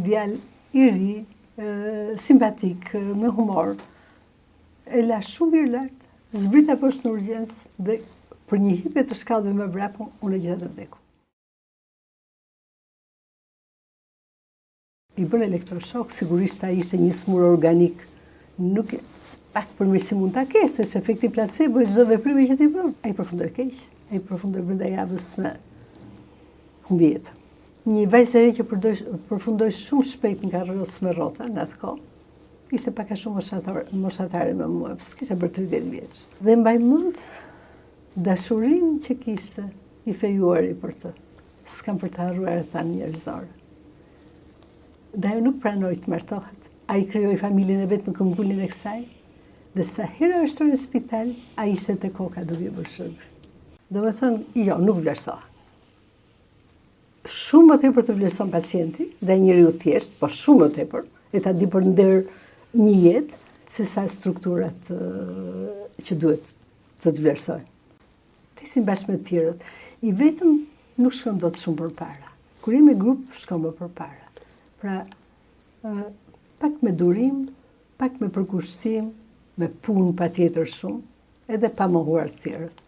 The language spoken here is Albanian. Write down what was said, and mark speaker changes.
Speaker 1: djalë i ri, simpatik, me humor. E la shumë mirë lart, zbrita poshtë në urgjencë dhe për një hipje të shkallëve me vrap, unë e gjeta të vdekur. I bënë elektroshok, sigurisht ai ishte një i sëmurë organik, nuk pak përmirësim mund ta kesh, është efekti placebo i çdo veprimi që ti bën. Ai përfundoi keq, ai përfundoi brenda javës me humbi jetën. Një vajzë e re që përfundoi shumë shpejt në karrocë me rrota në atë kohë, ishte pak a shumë moshatare me mua, s'kishte bërë 30 vjeç. Dhe mbaj mend dashurinë që kishte i fejuari për të. S'kam për të harruar e thanë njerëzore. Dhe ajo nuk pranoi të martohet. Ai krijoi familjen e vet me këmbënguljen e kësaj. Dhe sa herë ajo shtroi në spital, ai ishte te koka duke i bërë shërbim. Domethënë, jo, nuk vlerësohen. Shumë më tepër të vlerëson pacienti, dhe njeriu i thjeshtë, po shumë më tepër, e ta di për nder një jetë, se sa strukturat që duhet të të vlerësojnë. Të ecim bashkë me të tjerët. I vetëm nuk shkon dot shumë përpara. Kur jemi grup, shkon më përpara. Pra, pak me durim, pak me përkushtim, me punë patjetër shumë, edhe pa mohuar të tjerët.